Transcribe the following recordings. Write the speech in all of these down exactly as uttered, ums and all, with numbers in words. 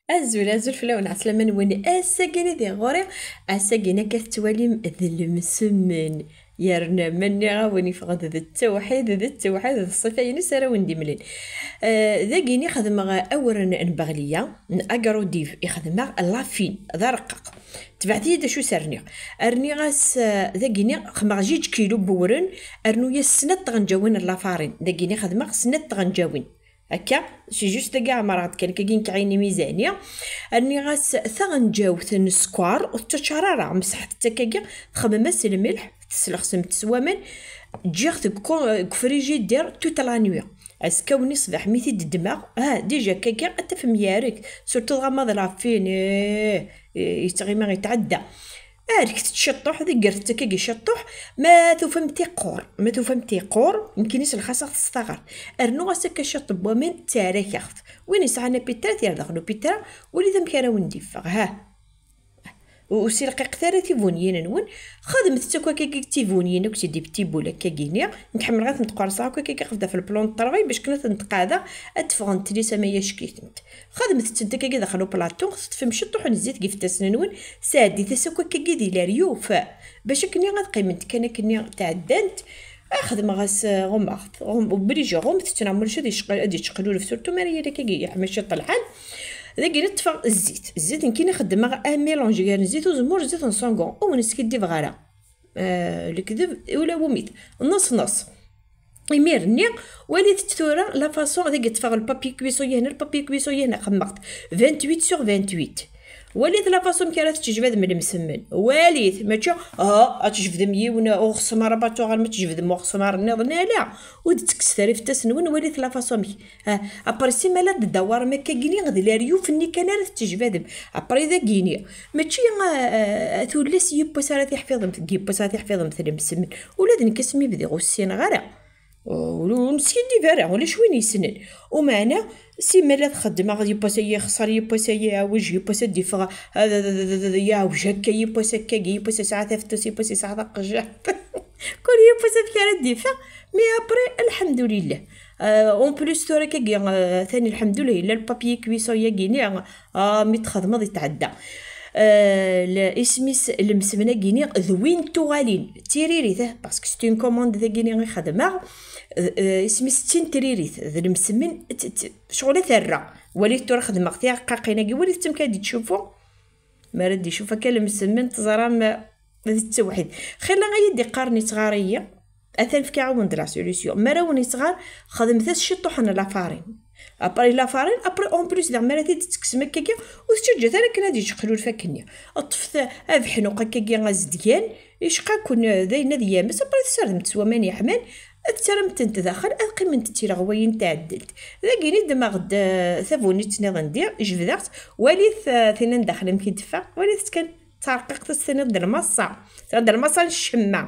Azul, azul fell-awen, ɛeslama-nwen. Ass-agi-ni di ɣur-i, ass-agi-ni akka tettwalim d lemsemmen. Yerna ma nniɣ-awen yeffeɣ-d d ttewḥid, d ttewḥid, d ṣṣifa-ines ara wen-d-imlen. Eh, dagi-ni xedmeɣ awren n Beɣliya, n Agrodiv, i xedmeɣ lafin, d areqqaq. Tebɛet-iyi-d acu s rniɣ. Rniɣ-as, eh, dagi-ni xedmeɣ jij kilu n wewren, rnu-yas snat tɣenǧawin n lafarin. Dagi-ni xedmeɣ snat tɣenǧawin. Akka, c'est juste dagi ɛemreɣ-d kan, kagi nekk ɛin imizani. Rniɣ-as taɣenǧawt n sskeṛ, ur tettaččar ara, mesḥet-tt akkagi, txemmem-as lmelḥ, teslexsem-tt s waman, ǧǧiɣ-t deg ku-, deg ufrijidir toute la nuit. Azekka-nni ṣṣbeḥ mi t-id-ddmeɣ, ah, déjà akkagi ad tafem yarek, surtout dɣa ma d lafin, eh, eh, yettɣima yetɛedda. Arket-t ciṭṭuḥ, ḍeggret-t akkagi ciṭṭuḥ, ma tufam-t iqqur, ma tufam-t iqqur, nekkini s lxaṣ ad ɣ-t-testaɣer. Rnu-as akka ciṭ n waman, ttarakeɣ-t. Win yesɛan apitra, t-yerr daxel upitra, walit amek ara wen-d-iffeɣ, ha. U-, ur silqiqet ara tibunyin-nwen, xedmet-tt akk akkagi d tibunyin akk d tibtibul akkagi-ni, nekk ḥemmleɣ ad tent-qerṣeɣ akk akkagi ɣef daf le plan de travail, bac kan ad tent-qeɛdeɣ, ad d-ffɣent tlis ama yack-itent. Xedmet-tent akkagi daxel uplaṭu, teṭṭfem ciṭṭuḥ n zzit deg ifassen-nwen, sɛeddit-as akk akkagi di leryuf, bac akken ad qqiment kan akken tɛeddant. Ah, xedmeɣ-as, eh, ɣummeɣ-t, ɣum-, obligé ɣummet-tt neɣ ma ulac ad yecq-, ad yeččeqlulef, surtout mi ara yili akkagi yeḥma ciṭ lḥal. Dagi ṭṭfeɣ zzit, zzit nekkini xeddmeɣ un mélange gar zzit uzemmur, zzit n sangon, ur wen-skiddibeɣ ara. Eh, lekdeb ula wumit, neṣ neṣ. Imir-nni, walit-tt tura la façon, dagi ṭṭfeɣ le papier cuisson yehna, le papier cuisson yehna, xemmeɣ-t vingt-huit sur vingt-huit. Walit la façon amek ara tettejbadem lemsemmen. Walit, mačči, ah, ad tjebdem yiwen uɣesmar abaṭuɣal, ma tjebdem uɣesmar nniḍen, ala. Ur d-ttekkset ara ifassen-nwen, walit la façon amek. Ah, après, simmal ad d-dawarem akkagi-ni d leryuf-nni kan ara tettejbadem. Après, dagini. Mačči, ah, ah, tullas n yiwwas ara tiḥfiḍemt, deg yiwwas ara tiḥfiḍemt lemsemmen. Ula d nekk asmi bdiɣ ur ssineɣ ara. Ur, ur neskiddib ara, ulac win yessnen. Umeɛna, simmal ad xeddmeɣ, yiwwas-a yexṣer, yiwwas-a iɛewj, yiwwas ad d-iffeɣ, ad, ad, ad, ad, ad iɛewj akka, yiwwas akkagi, yiwwas yesɛa tafettust, yiwwas yesɛa taqejjirt. Kul yiwwas amek ara d-iffeɣ, mais après, lḥemdulillah. Euh, en plus, tura akkagi, euh, tani lḥemdulillah, yella le papier cuisson yagini, ah, mi txedmeḍ yetɛedda. Euh, le-, isem-is lemsemmen-agini d win tuɣalin, d tiririt, eh, parce que c'est une commande dagini i xedmeɣ. Euh, euh, isem-is d tin tririt, d lemsemmen, t-, t-, ccɣel ad terra. Walit tura xedmeɣ tiɛeqqaqin-agi, walit amek ad d-tcuffu. Mi ara d-icuf akka lemsemmen, teẓram, eh, d ttewḥid. Xilla ay d-iqqaren ittɣar-iyi, atan fkiɣ-awen-d la solution. Mi ara wen-ittɣar, xedmet-as ciṭuḥ n lafarin. Après lafarin, après en plus, diɣ mi ara t-id-tekksemt akkagi, ur tettaǧǧat ara akken ad yeččeqlul fakkenni. Ṭṭfet abeḥnuq akkagi azedgan, icqa-ken, eh, d ayen ad yames, après tessardemt s waman yeḥman, ad tettarremt-tent daxel, ad qqiment d tileɣwayin n tɛeddelt. Dagini ddmeɣ-d, eh, tabunit nniḍen di, jebdeɣ-tt, walit, eh, tinna n daxel amek i d-teffeɣ, walit-tt kan. Tarqiqt-is tiniḍ d lmaṣṣa. Tiniḍ d lmaṣṣa n ccemma.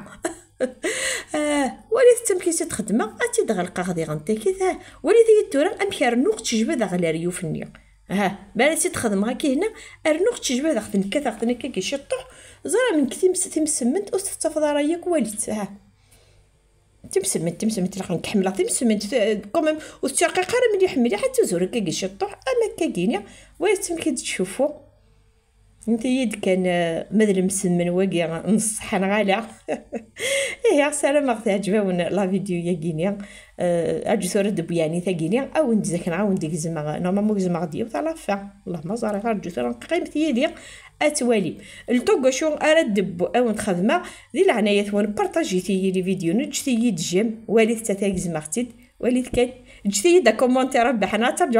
Ah, walit amek i s-id-xedmeɣ, ad tt-id-ɣelqeɣ diɣen takit. Ah, walit-iyi tura amek rnuɣ ttejbadeɣ leryuf-nni. Ah, mi ara tt-id-xedmeɣ akka hna, rnuɣ ttejbadeɣ-ten, kkateɣ-ten akka gi ciṭṭuḥ. Ẓer amek times-, timsemmint ur tettafeḍ ara yakk, walit. Ah. Timsemmint, timsemmint, ilaq nekk ḥemmleɣ timsemmint, t-, quand même, ur tettirqiq ara mliḥ, mliḥ, ad tuzur akka gi ciṭṭuḥ, am akka gini, walit amek i d-tcuffu. Nti-yi-d kan, eh, ma d lemsemmen wagi n ṣṣeḥḥa neɣ ala. Ihi, ssarameɣ teɛǧeb-awen la vidéo-yagi-ni. Eh, aǧu tura deg yani tagi-ni, a wen-d-zakneɣ, a wen-d-gezmeɣ, normalement gezmeɣ-d yiwet à la fin. Allahma ẓriɣ, aǧu tura qimet yid-i, ad twalim. Lṭug acu ara d-, a wen-d-xedmeɣ, di leɛnaya-twen, partajit-iyi les vidéos, ǧǧet-iyi-d j'aime, walit-tt ata gezmeɣ-tt-id, walit kan, ǧǧet-iyi-d commentaire, a Baḥna, ad terǧu